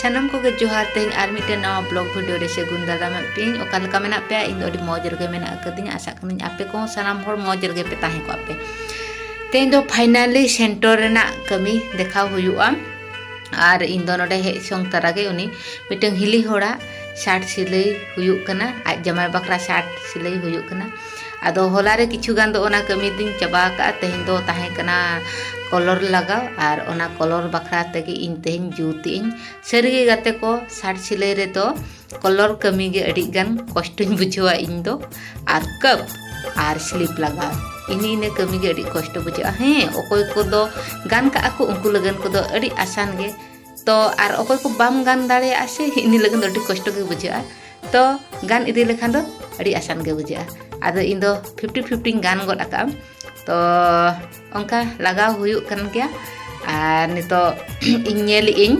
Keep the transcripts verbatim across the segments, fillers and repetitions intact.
ᱥᱟᱱᱟᱢ ᱠᱚᱜᱮ ᱡᱚᱦᱟᱨ᱾ ᱛᱮᱦᱮᱧ ᱟᱨ ᱢᱤᱫᱴᱮᱱ ᱱᱟᱣᱟ ᱵᱞᱚᱜ ᱵᱷᱤᱰᱤᱭᱳ ᱨᱮ ᱥᱟᱹᱜᱩᱱ ᱫᱟᱨᱟᱢᱮᱫ ᱯᱮᱭᱟᱹᱧ᱾ ᱚᱠᱟ ᱞᱮᱠᱟ ᱢᱮᱱᱟᱜ ᱯᱮᱭᱟ? ᱤᱧ ᱫᱚ ᱟᱹᱰᱤ ᱢᱚᱡᱽ ᱨᱮᱜᱮ ᱢᱮᱱᱟᱜ ᱟᱠᱟᱫᱤᱧᱟ᱾ ᱟᱥᱟᱜ ᱠᱟᱹᱱᱟᱹᱧ ᱟᱯᱮ ᱠᱚᱦᱚᱸ ᱥᱟᱱᱟᱢ ᱦᱚᱲ ᱢᱚᱡᱽ ᱨᱮᱜᱮ ᱯᱮ ᱛᱟᱦᱮᱸ ᱠᱚᱜᱼᱟ ᱯᱮ᱾ ᱛᱮᱦᱮᱧ ᱫᱚ ᱯᱷᱟᱭᱱᱟᱞᱤ ᱥᱮᱱᱴᱚᱨ ᱨᱮᱱᱟᱜ ᱠᱟᱹᱢᱤ ᱫᱮᱠᱷᱟᱣ ᱦᱩᱭᱩᱜᱼᱟ᱾ ᱟᱨ ᱤᱧ ᱫᱚ ᱱᱚᱰᱮ ᱦᱮᱡ ᱥᱚᱝ ᱛᱟᱨᱟ ᱜᱮ ᱩᱱᱤ ᱢᱤᱫᱴᱟᱝ ᱦᱤᱞᱤ ᱦᱚᱲᱟᱜ ᱥᱟᱨᱴ ᱥᱤᱞᱟᱹᱭ ᱦᱩᱭᱩᱜ ᱠᱟᱱᱟ, ᱟᱡ ᱡᱟᱢᱟᱭ ᱵᱟᱠᱷᱨᱟ ᱥᱟᱨᱴ ᱥᱤᱞᱟᱹᱭ ᱦᱩᱭᱩᱜ ᱠᱟᱱᱟ᱾ ᱟᱫᱚ ᱦᱚᱞᱟ ᱨᱮ ᱠᱤᱪᱷᱩ ᱜᱟᱱ ᱫᱚ ᱚᱱᱟ ᱠᱟᱹᱢᱤ ᱫᱚᱧ ᱪᱟᱵᱟ ᱟᱠᱟᱫᱼᱟ᱾ ᱛᱮᱦᱮᱧ ᱫᱚ ᱛᱟᱦᱮᱸ ᱠᱟᱱᱟ ᱠᱚᱞᱚᱨ ᱞᱟᱜᱟᱣ, ᱟᱨ ᱚᱱᱟ ᱠᱚᱞᱚᱨ ᱵᱟᱠᱷᱨᱟ ᱛᱮᱜᱮ ᱤᱧ ᱛᱮᱦᱮᱧ ᱡᱩᱛ ᱤᱧ᱾ ᱥᱟᱹᱨᱤᱜᱮ ᱜᱟᱛᱮ ᱠᱚ, ᱥᱟᱨᱴ ᱥᱤᱞᱟᱹᱭ ᱨᱮᱫᱚ ᱠᱚᱞᱚᱨ ᱠᱟᱹᱢᱤ ᱜᱮ ᱟᱹᱰᱤ ᱜᱟᱱ ᱠᱚᱥᱴᱚᱧ ᱵᱩᱡᱷᱟᱹᱣᱟ ᱤᱧ ᱫᱚ, ᱟᱨ ᱠᱟᱯ ᱟᱨ ᱥᱞᱤᱯ ᱞᱟᱜᱟᱣ, ᱤᱱᱟᱹ ᱤᱱᱟᱹ ᱠᱟᱹᱢᱤ ᱜᱮ ᱟᱹᱰᱤ ᱠᱚᱥᱴᱚ ᱵᱩᱡᱷᱟᱹᱜᱼᱟ᱾ ᱦᱮᱸ, ᱚᱠᱚᱭ ᱠᱚᱫᱚ ᱜᱟᱱ ᱠᱟᱜᱼᱟ ᱠᱚ, ᱩᱱᱠᱩ ᱞᱟᱹᱜᱤᱫ ᱠᱚᱫᱚ ᱟᱹᱰᱤ ᱟᱥᱟᱱ ᱜᱮ᱾ ᱛᱚ ᱟᱨ ᱚᱠᱚᱭ ᱠᱚ ᱵᱟᱢ ᱜᱟᱱ ᱫᱟᱲᱮᱭᱟᱜᱼᱟ ᱥᱮ, ᱤᱱᱟᱹ ᱞᱟᱹᱜᱤᱫ ᱫᱚ ᱟᱹᱰᱤ ᱠᱚᱥᱴᱚ ᱜᱮ ᱵᱩᱡᱷᱟᱹᱜᱼᱟ᱾ ᱛᱚ ᱜᱟᱱ ᱤᱫᱤ ᱞᱮᱠᱷᱟᱱ ᱫᱚ ᱟᱹᱰᱤ ᱟᱥᱟᱱ ᱜᱮ ᱵᱩᱡᱷᱟᱹᱜᱼᱟ᱾ ᱟᱫᱚ ᱤᱧ ᱫᱚ ᱯᱷᱤᱯᱴᱤ ᱯᱷᱤᱯᱴᱤᱧ ᱜᱟᱱ ᱜᱚᱫ ᱟᱠᱟᱫᱼᱟ᱾ ᱛᱚ ᱚᱱᱠᱟ ᱞᱟᱜᱟᱣ ᱦᱩᱭᱩᱜ ᱠᱟᱱ ᱜᱮᱭᱟ᱾ ᱟᱨ ᱱᱤᱛᱚᱜ ᱤᱧ ᱧᱮᱞᱮᱫ ᱟᱹᱧ,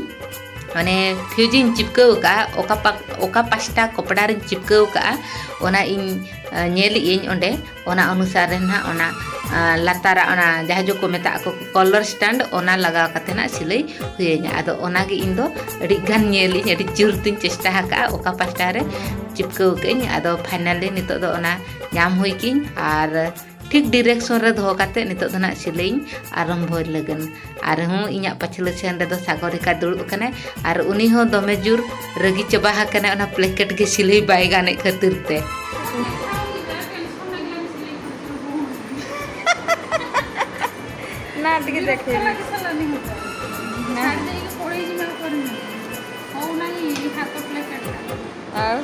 ᱢᱟᱱᱮ ᱯᱷᱤᱭᱩᱡᱽ ᱤᱧ ᱪᱤᱯᱠᱟᱹᱣ ᱟᱠᱟᱫᱼᱟ, ᱚᱠᱟ ᱯᱟ-, ᱚᱠᱟ ᱯᱟᱥᱴᱟ ᱠᱚᱯᱲᱟ ᱨᱤᱧ ᱪᱤᱯᱠᱟᱹᱣ ᱟᱠᱟᱫᱼᱟ, ᱚᱱᱟ ᱤᱧ, ᱟᱸ, ᱧᱮᱞᱮᱫ ᱟᱹᱧ ᱚᱸᱰᱮ᱾ ᱚᱱᱟ ᱚᱱᱩᱥᱟᱨ ᱨᱮ ᱱᱟᱦᱟᱜ ᱚᱱᱟ, ᱟᱸ, ᱞᱟᱛᱟᱨᱟᱜ ᱚᱱᱟ ᱡᱟᱦᱟᱸ ᱡᱚ ᱠᱚ ᱢᱮᱛᱟᱜ ᱠᱚ ᱠᱚᱞᱚᱨ ᱥᱴᱮᱱᱰ, ᱚᱱᱟ ᱞᱟᱜᱟᱣ ᱠᱟᱛᱮ ᱱᱟᱜ ᱥᱤᱞᱟᱹᱭ ᱦᱩᱭᱟᱹᱧᱟ᱾ ᱟᱫᱚ ᱚᱱᱟᱜᱮ ᱤᱧ ᱫᱚ ᱟᱹᱰᱤ ᱜᱟᱱ ᱧᱮᱞ ᱤᱧ, ᱟᱹᱰᱤ ᱡᱳᱨ ᱛᱤᱧ ᱪᱮᱥᱴᱟ ᱟᱠᱟᱫᱼᱟ ᱚᱠᱟ ᱯᱟᱥᱴᱟ ᱨᱮ ᱪᱤᱯᱠᱟᱹᱣ ᱠᱟᱜ ᱟᱹᱧ᱾ ᱟᱫᱚ ᱯᱷᱟᱭᱱᱟᱞᱤ ᱱᱤᱛᱚᱜ ᱫᱚ ᱚᱱᱟ ᱧᱟᱢ ᱦᱩᱭ ᱠᱤᱧ, ᱟᱨ ᱴᱷᱤᱠ ᱰᱤᱨᱮᱠᱥᱚᱱ ᱨᱮ ᱫᱚᱦᱚ ᱠᱟᱛᱮ ᱱᱤᱛᱚᱜ ᱫᱚ ᱱᱟᱜ ᱥᱤᱞᱟᱹᱭ ᱤᱧ ᱟᱨᱟᱢᱵᱷᱚᱭ ᱞᱟᱹᱜᱤᱫ᱾ ᱟᱨᱦᱚᱸ ᱤᱧᱟᱹᱜ ᱯᱟᱹᱪᱷᱞᱟᱹ ᱥᱮᱱ ᱨᱮᱫᱚ ᱥᱟᱜᱚᱨᱤᱠᱟ ᱫᱩᱲᱩᱵ ᱟᱠᱟᱱᱟᱭ, ᱟᱨ ᱩᱱᱤ ᱦᱚᱸ ᱫᱚᱢᱮ ᱡᱳᱨ ᱨᱟᱹᱜᱤ ᱪᱟᱵᱟ ᱟᱠᱟᱱᱟᱭ ᱚᱱᱟ ᱯᱞᱮᱠᱮᱴ ᱜᱮ ᱥᱤᱞᱟᱹᱭ ᱵᱟᱭ ᱜᱟᱱᱮᱫ ᱠᱷᱟᱹᱛᱤᱨ ᱛᱮ᱾ ना, टिके देखिए। ना। और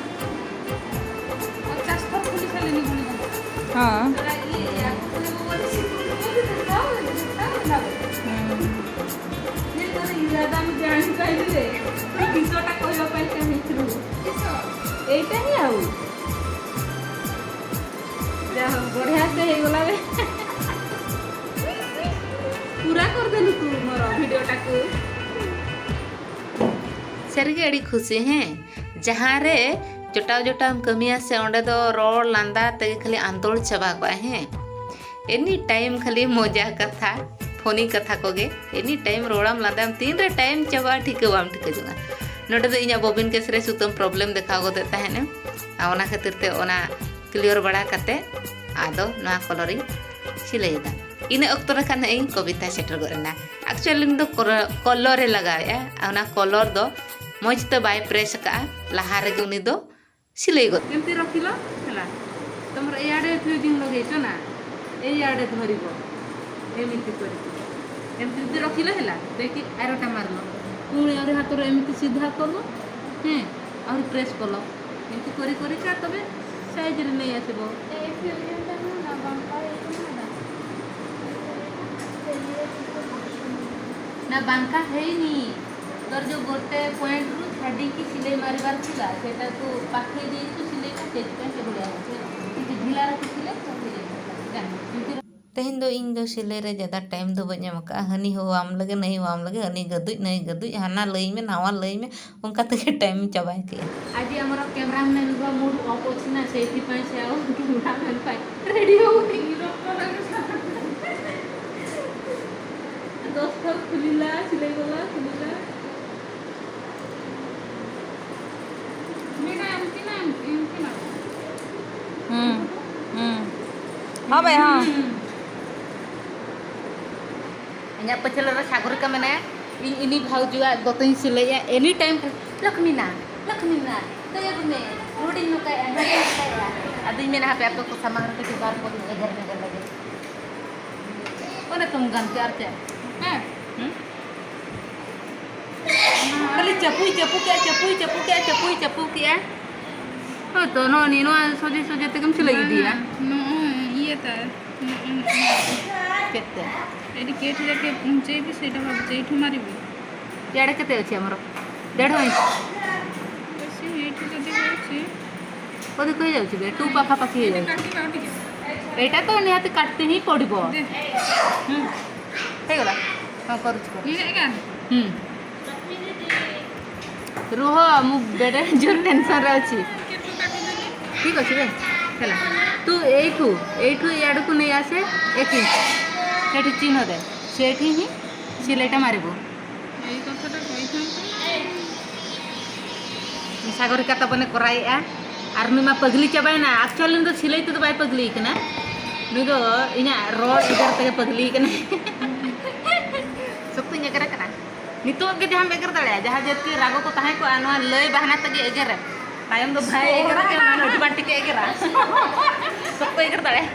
पचास थर पुलिस वाले नहीं बोलेंगे। हाँ। हम्म। ଏଇଟା ହିଁ ଆଉ। ଯାହା ହଉ, ବଢ଼ିଆ ସେ ହେଇଗଲା ବେ। ପୁରା କରିଦେଲୁ ତୁ ମୋର ଭିଡ଼ିଓଟାକୁ। ᱥᱟᱹᱨᱤᱜᱮ ᱟᱹᱰᱤ ᱠᱷᱩᱥᱤ, ᱦᱮᱸ᱾ ᱡᱟᱦᱟᱸ ᱨᱮ ᱡᱚᱴᱟᱣ ᱡᱚᱴᱟᱣ ᱮᱢ ᱠᱟᱹᱢᱤᱭᱟ ᱥᱮ, ᱚᱸᱰᱮ ᱫᱚ ᱨᱚᱲ ᱞᱟᱸᱫᱟ ᱛᱮᱜᱮ ᱠᱷᱟᱹᱞᱤ ᱟᱸᱫᱳᱲ ᱪᱟᱵᱟ ᱠᱚᱜᱼᱟ, ᱦᱮᱸ᱾ ᱮᱱᱤ ᱴᱟᱭᱤᱢ ᱠᱷᱟᱹᱞᱤ ᱢᱚᱡᱟ ᱠᱟᱛᱷᱟ, ᱯᱷᱚᱱᱤ ᱠᱟᱛᱷᱟ ᱠᱚᱜᱮ᱾ ᱮᱱᱤ ᱴᱟᱭᱤᱢ ᱨᱚᱲᱟᱢ ᱞᱟᱸᱫᱟᱭᱟᱢ, ᱛᱤᱱᱨᱮ ᱴᱟᱭᱤᱢ ᱪᱟᱵᱟᱜᱼᱟ ᱴᱷᱤᱠᱟᱹ ᱵᱟᱢ ᱴᱷᱤᱠᱟᱹ ᱡᱚᱝᱟ᱾ ᱱᱚᱰᱮ ᱫᱚ ᱤᱧᱟᱹᱜ ᱵᱚᱵᱤᱱ ᱠᱮᱥ ᱨᱮ ᱥᱩᱛᱟᱹᱢ ᱯᱨᱚᱵᱞᱮᱢ ᱫᱮᱠᱷᱟᱣ ᱜᱚᱫᱮᱫ ᱛᱟᱦᱮᱸᱫ ᱮ, ᱟᱨ ᱚᱱᱟ ᱠᱷᱟᱹᱛᱤᱨ ᱛᱮ ᱚᱱᱟ ᱠᱞᱤᱭᱟᱨ ᱵᱟᱲᱟ ᱠᱟᱛᱮ ᱟᱫᱚ ᱱᱚᱣᱟ ᱠᱚᱞᱚᱨ ᱤᱧ ᱥᱤᱞᱟᱹᱭᱮᱫᱟ᱾ ᱤᱱᱟᱹ ᱚᱠᱛᱚ ᱨᱮ ᱠᱷᱟᱱ ᱤᱧ ᱠᱚᱵᱤᱛᱟ ᱥᱮᱴᱮᱨ ᱜᱚᱫ ᱮᱱᱟ᱾ ᱮᱠᱪᱩᱭᱟᱞᱤ ᱩᱱᱤ ᱫᱚ ᱠᱚᱞᱚᱨ ᱮ ᱞᱟᱜᱟᱣᱮᱫᱼᱟ, ᱟᱨ ᱚᱱᱟ ᱠᱚᱞᱚᱨ ᱫᱚ ᱢᱚᱡᱽ ᱛᱮ ᱵᱟᱭ ᱯᱨᱮᱥ ᱟᱠᱟᱫᱼᱟ, ᱞᱟᱦᱟ ᱨᱮᱜᱮ ᱩᱱᱤ ᱫᱚ ᱥᱤᱞᱟᱹᱭ ᱜᱚᱫ᱾ ଏମିତି ରଖିଲ ହେଲା, ତମର ଏଇଆଡ଼େ ଫ୍ୟୁଜିଂ ଲଗେଇଛ ନା, ଏଇଆଡ଼େ ଧରିବ, ଏମିତି କରିକି, ଏମିତି ଯଦି ରଖିଲ ହେଲା, ଦେଇକି ଆରଟା ମାରିଲ, ପୁଣି ଆହୁରି ହାତର ଏମିତି ସିଧା କଲ, ହେଁ, ଆହୁରି ପ୍ରେସ୍ କଲ, ଏମିତି କରି କରିକା ତମେ ସାଇଜ୍ରେ ନେଇ ଆସିବ। ଏଇ ଫ୍ୟୁଜିଂଟା ନୁହଁ ନା, ବାଙ୍କା ହେଇକି ନୁହଁ ନା? ନା, ବାଙ୍କା ହେଇନି। ତୋର ଯୋଉ ଗୋଟେ ପଏଣ୍ଟରୁ ଛାଡ଼ିକି ସିଲେଇ ମାରିବାର ଥିଲା, ସେଇଟାକୁ ପାଖେଇ ଦେଇଛୁ ସିଲେଇଟା, ସେଇଥିପାଇଁ ସେଭଳିଆ ହଉଛି। କିଛି ଢିଲା ରଖିଥିଲେ ତ ହେଇଯାଇଥାନ୍ତା। ଜାଣିଛୁ। ᱛᱮᱦᱮᱧ ᱫᱚ ᱤᱧ ᱫᱚ ᱥᱤᱞᱟᱹᱭ ᱨᱮ ᱡᱟᱫᱟ ᱴᱟᱭᱤᱢ ᱫᱚ ᱵᱟᱹᱧ ᱮᱢ ᱟᱠᱟᱫᱼᱟ᱾ ᱦᱟᱹᱱᱤ ᱦᱚᱦᱚᱣᱟᱢ ᱞᱟᱹᱜᱤᱫ, ᱱᱟᱹᱭ ᱦᱚᱦᱚᱣᱟᱢ ᱞᱟᱹᱜᱤᱫ, ᱦᱟᱹᱱᱤ ᱜᱟᱹᱫᱩᱡ, ᱱᱟᱹᱭ ᱜᱟᱹᱫᱩᱡ, ᱦᱟᱱᱟ ᱞᱟᱹᱭ ᱢᱮ, ᱱᱟᱣᱟ ᱞᱟᱹᱭ ᱢᱮ, ᱚᱱᱠᱟ ᱛᱮᱜᱮ ᱴᱟᱭᱤᱢ ᱪᱟᱵᱟᱭ ᱠᱮᱜᱼᱟ। ଆଜି ଆମର କ୍ୟାମେରାମ୍ୟାନଙ୍କ ମୁଡ୍ ଅଫ୍ ଅଛି ନା, ସେଇଥିପାଇଁ ସେ ଆଉ କ୍ୟାମେରାମ୍ୟାନ ପାଇଁ ରେଡି ହଉନି। ଦଶ ଥର ଖୋଲିଲା, ସିଲେଇ କଲା, ଖୋଲିଲା। ᱦᱩᱸ, ᱦᱩᱸ᱾ ᱦᱚᱸ ᱵᱷᱟᱭ, ᱦᱚᱸ᱾ ᱤᱧᱟᱹᱜ ᱯᱟᱹᱪᱷᱞᱟᱹ ᱨᱮ ᱥᱟᱜᱚᱨᱤᱠᱟ ᱢᱮᱱᱟᱭᱟ, ᱤᱧ ᱩᱱᱤ ᱵᱷᱟᱣᱡᱩᱣᱟᱜ ᱫᱚᱛᱚᱧ ᱥᱤᱞᱟᱹᱭᱟ, ᱮᱱᱤ ᱴᱟᱭᱤᱢ ᱠᱷᱟᱹᱞᱤ, "ᱞᱚᱠᱷᱢᱤᱱᱟ, ᱞᱚᱠᱷᱢᱤᱱᱟ, ᱛᱚᱭᱚᱜ ᱢᱮ, ᱨᱳᱰᱤᱧ ᱱᱚᱝᱠᱟᱭᱟ, ᱱᱚᱝᱠᱟᱭᱟ, ᱱᱚᱝᱠᱟᱭᱟ᱾" ᱟᱫᱚᱧ ᱢᱮᱱᱟ, "ᱦᱟᱯᱮ ᱟᱯᱮ ᱠᱚ ᱥᱟᱢᱟᱝ ᱨᱮ ᱠᱟᱹᱴᱤᱡ ᱵᱟᱨ ᱯᱚᱫ ᱮᱜᱮᱨ ᱢᱮᱜᱮᱨ ᱞᱮᱜᱮ᱾" ᱚᱱᱮ ᱛᱚᱢ ᱜᱟᱱ ᱠᱮᱫ, ᱟᱨ ᱪᱮᱫ? ᱦᱮᱸ? ᱦᱩᱸ? ᱠᱷᱟᱹᱞᱤ ᱪᱟᱯᱩᱭ ᱪᱟᱯᱩ ᱠᱮᱫᱼᱟ, ᱪᱟᱯᱩᱭ ᱪᱟᱯᱩ ᱠᱮᱫᱼᱟ, ᱪᱟᱯᱩᱭ ᱪᱟᱯᱩ ᱠᱮᱫᱼᱟ᱾ ᱦᱳᱭ ᱛᱚ, ᱱᱚᱜᱼᱚ ᱱᱤᱭᱟᱹ, ᱱᱚᱣᱟ ᱥᱚᱡᱷᱮ ᱥᱚᱡᱷᱮ ᱛᱮᱜᱮᱢ ᱥᱤᱞᱟᱹᱭ ᱤᱫᱤᱭᱟ। ବାହା, ନୁହଁ, ଇଏ ତା, ନୁହଁ, ନୁହଁ। କେତେ? ଏଇଠି କେଉଁଠି ଯାକେ ପହଞ୍ଚେଇବି ସେଇଟା ଭାବୁଛି, ଏଇଠୁ ମାରିବି। ଇଆଡ଼େ କେତେ ଅଛି ଆମର? ଦେଢ଼ ଇଞ୍ଚ। ବେଶୀ ଏଇଠୁ ଯଦି ହଉଛି, ବୋଧେ କହି ଯାଉଛି ବେ, ଟୁ ପାଖାପାଖି ଏଇଟା ହେଇଯାଉଛି। କାଟିବା ଆଉ ଟିକେ। ଏଇଟା ତ ନିହାତି କାଟି ହିଁ ପଡ଼ିବ। ଦେ। ହୁଁ, ହେଇଗଲା। ହଁ, କରୁଛି, କରୁଛି। ଇଏ ଏକା। ହୁଁ। ରୁହ, ମୁଁ ବେଡ଼େ ଜୋର ଟେନସନରେ ଅଛି। କେତେ କାଟିଦେଲି। ଠିକ୍ ଅଛି ବେ, ହେଲା। ତୁ ଏଇଠୁ, ଏଇଠୁ ଏଆଡ଼କୁ ନେଇ ଆସେ, ଏକ ଇଞ୍ଚ। ସେଠି ଚିହ୍ନ ଦେ, ସେଠି ହିଁ ସିଲେଇଟା ମାରିବୁ। ଏଇ କଥାଟା କହିଥାନ୍ତୁ। ᱥᱟᱜᱚᱨᱤᱠᱟ ᱛᱟᱵᱚᱱᱮ ᱠᱚᱨᱟᱣᱮᱫᱼᱟ᱾ ᱟᱨ ᱱᱩᱭ ᱢᱟ ᱯᱟᱹᱜᱽᱞᱤ ᱪᱟᱵᱟᱭᱮᱱᱟ᱾ Actually ᱱᱩᱭ ᱫᱚ ᱥᱤᱞᱟᱹᱭ ᱛᱮᱫᱚ ᱵᱟᱭ ᱯᱟᱹᱜᱽᱞᱤ ᱠᱟᱱᱟ, ᱱᱩᱭ ᱫᱚ ᱤᱧᱟᱹᱜ ᱨᱚᱲ ᱮᱜᱮᱨ ᱛᱮᱜᱮ ᱯᱟᱹᱜᱽᱞᱤ ᱠᱟᱱᱟᱭ᱾ ᱥᱚᱠᱛᱚᱧ ᱮᱜᱮᱨᱮ ᱠᱟᱱᱟ᱾ ᱱᱤᱛᱚᱜ ᱜᱮ ᱡᱟᱦᱟᱸᱢ ᱮᱜᱮᱨ ᱫᱟᱲᱮᱭᱟᱜᱼᱟ, ᱡᱟᱦᱟᱸ ᱡᱟᱹᱛᱤ ᱨᱟᱜᱚ ᱠᱚ ᱛᱟᱦᱮᱸ ᱠᱚᱜᱼᱟ, ᱱᱚᱣᱟ ᱞᱟᱹᱭ ᱵᱟᱦᱟᱱᱟ ᱛᱮᱜᱮ ᱮᱜᱮᱨᱮᱢ᱾ ᱛᱟᱭᱚᱢ ᱫᱚ ᱵᱷᱟᱭ ᱮᱜᱮᱨ ᱠᱮᱫ ᱢᱮᱭᱟ, ᱟᱹᱰᱤ ᱵᱟᱝ ᱴᱷᱤᱠᱮ ᱮᱜᱮᱨᱟ᱾ ᱥᱚᱠᱛᱚ ᱮᱜᱮᱨ ᱫᱟᱲᱮᱭᱟᱜᱼᱟ᱾